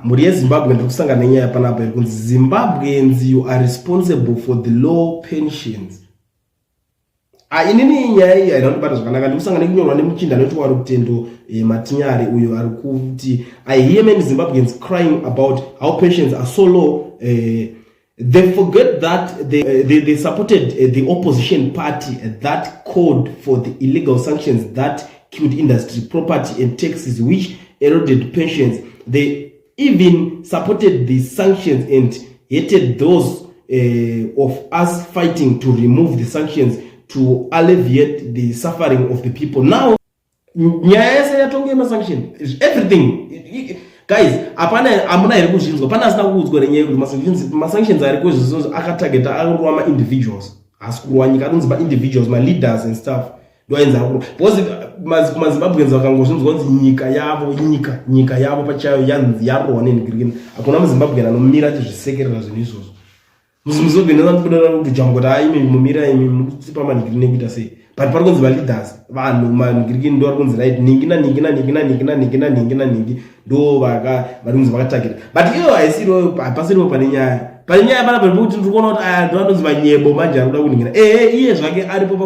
Mhuri yeZimbabwe, ndiri kusangana nenyaya panapa iri kunzi Zimbabweans, you are responsible for the low pensions. Ah, inini nyaya iyi haina kundibata zvakanaka. Ndiri kusangana nekunyorwa nemuchinda anoitwa Rutendo Matinyare, uyo ari kuti, "I hear many Zimbabweans crying about how pensions are so low. They forget that they supported the opposition party that called for the illegal sanctions that killed industry, property and taxes, which eroded pensions. They even supported the sanctions and hated those of us fighting to remove the sanctions to alleviate the suffering of the people." Now nyaya yese yatonge masanction, everything, guys, hapana hamuna here kuzvinzwa? Pane asina kuudzwa nenyaya yekuti masanctions ariko izvozvo akatageta akurova maindividuals, haasi kurova nyika? Anonzi maindividuals, maleaders and stuff, ndoainzi akuru, because kumaZimbabweans vakangozvinzwa kunzi nyika yavo, nyika yavo pachayo yanzi yarohwa nenhingirikini, hakuna muZimbabwean anomira achizvisekerera zvinhu izvozvo. MuZimbabwean anobuda kujamba kuti, "Hai, imi mumira, imi mukutipa manhingirikini ekuita sei?" But pari kunzi maleaders, vanhu, manhingirikini ndo vari kunzi, right, ningi naningi naningi naningi naningi naningi naningi, ndo vari kunzi vakatageta. But iyo haisiriwo, hapasiriwo pane nyaya. Pane nyaya panapa pekuti ndiri kuona kuti aya ndo anonzi manyebo manje ari kuda kuningira. Ehe, iye zvake aripo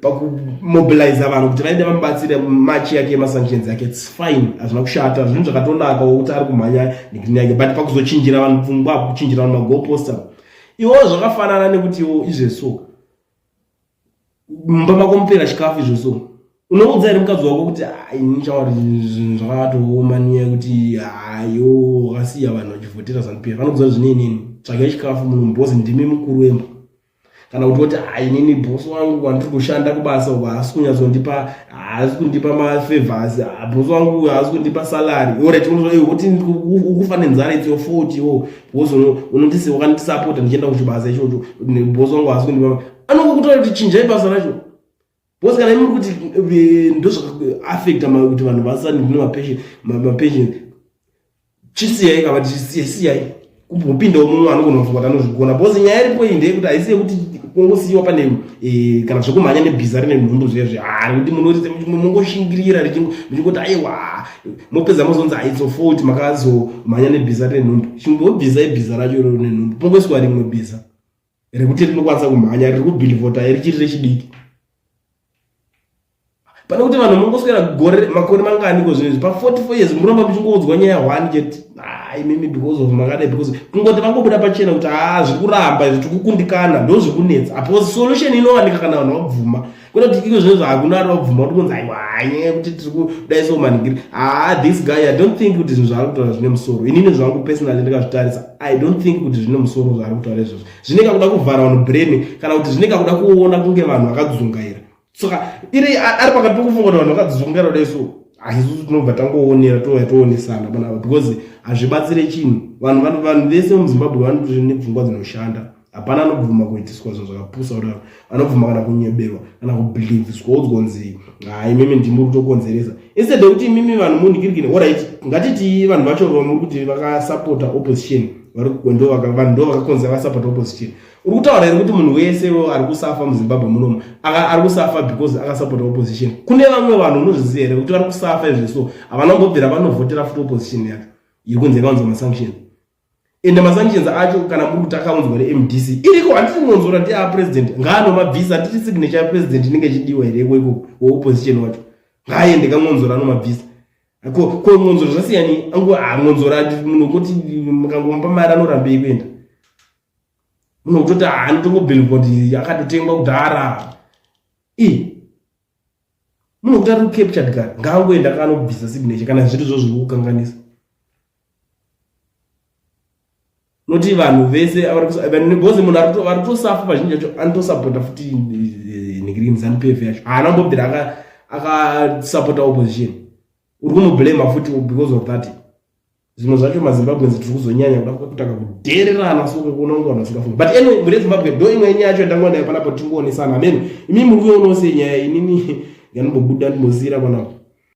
pakumobiliza vanhu kuti vaende vamubatsire march yake yemasanctions yake. It's fine, hazvina kushata, zvinhu zvakatonaka wokuti ari kumhanya negreen yake. But pakuzochinjira vanhu pfungwa, kuchinjira vanhu magoalposts, iwowo zvakafanana nekuti iwo izveso mumba mako mupera chikafu. Izvozvo unoudza here mukadzi wako kuti, "Ini chauri zvinhu zvakatooma nenyaya yekuti hayo wakasiya vanhu vachivhotera ZANU PF"? Vanokuudza kuti, "Zvinei tsvagai chikafu munhu, bhosi ndimi mukuru wemba"? Kana kuti woti, "Inini bhosi wangu wandiri kushanda kubasa uko haasi kunyatsondipa, haasi kundipa mafavors, bhosi wangu haasi kundipa salary." Alright, kuti ukufa nenzara, it's your fault iwo, because unondisi wakandisapota ndichienda kuchibasa ichocho. "Bhosi wangu haasi kundipa," anongokutaura kuti, "Chinjai basa racho." Because kana imi kuti ndozvakaafecta kuti vanhu vasani mapension, chisiyai kava siyai kupindawo mumwe anogona kufunga kuti anozvigona. Because nyaya iripo iyi ndeyekuti haisi yekuti kungosiyiwa pane kana zvekumhanya nebhiza rine nhumbu zvezve hari, kuti mungoshingirira muchingoti aiwa, mopedza mozonzi haitso fault, makazomhanya nebhiza rine nhumbu. Chimbobvisai bhiza racho rine nhumbu, pongoiswa rimwe bhiza rekuti rinokwanisa kumhanya, riri kubhilivhota richiri rechidiki, pane kuti vanhu mungoswera gore, makore manganiko zvinezvi, pa44 years muramba muchingoudzwa nyaya one chete, imimi because of makadai, because kungoti vangobuda pachena kuti, "Ha, zviri kuramba izvi, tiri kukundikana," ndo zviri kunetsa. Apo solution inowanika kana vanhu vabvuma, kwete kuti iko zvinezvi hakuna ari vabvuma kuti kunzi, "Aiwa, nyaya yekuti tiri kudai so manhingiri." Ha, this guy, I don't think kuti zvinhu zvaari kutaura zvine musoro. Inini zvangu personally ndikazvitarisa, I don't think kuti zvine musoro zvaari kutaura izvozvo. Zvinenge kuda kuvhara vanhu brain, kana kuti zvinenge kuda kuona kunge vanhu vakadzungaira. Saka iri ari pakati pekufunga kuti vanhu vakadzungaira kudai, so haisusu tinobva tangoonera, touya toonesana panapa, because hazvibatsire chinhu. Vanhu vese muZimbabwe vanotori nepfungwa dzinoshanda. Hapana anobvuma kuitiswa zvinhu zvakapusa kudaro, anobvuma kana kunyeberwa kana kubhilivhiswa, udzwa kunzi, "Hai, imimi ndimi kutokonzeresa," instead yekuti imimi vanhu munhikirikini. Alright, ngatiti vanhu vacho vamuri kuti vakasapota opposition, vanhu ndo vakakonzera, vakasapota opposition. Uri kutaura here kuti munhu wese ari kusafa muZimbabwe munomu ari kusafa because akasapota opposition? Kune vamwe vanhu, unozviziva here kuti vari kusafa izvi so havana kumbobvira vanovhotera futi opposition yacho iri kunzi yakaunzwa masanctions? Ende masanctions acho, kana muri kuti akaunzwa neMDC iriko, handiti Mwonzora ndiye apresident, ngaanomabvisa. Handiti signature yapresident inenge ichidiwa here ikoko? Weopposition wacho ngaaende kaMwonzora anomabvisa. Ko Mwonzora zvasiyani? Angu Mwonzora munhu kuti mukangomupa mari anorambei kuenda? Munhu kutoti anotongobhilivha kuti akatotengwa kudhara i munhu kuti ari captured kare, ngaangoenda kaanobvisa signature kana zviri zvo zviri kukanganisa. Noti vanhu vese, because munhu vari kutosafa vazhinji vacho anotosapota futi nhikirini ZANU PF yacho, haana kumbobvira akasapota opposition. Uri kumublema futi because of that. Zvimwe zvacho maZimbabweans tiri kuzonyanya kuda kutanga kudhererana, so kuona kunge vanhu vasingafungi. But anyway, mhuri yeZimbabwe, ndo imwe nyaya yacho yandangwa nayo panapo, tingoonesana. Ameno imi muri kuionawo sei nyaya? Inini yandombobuda, ndimbosiyira panapo.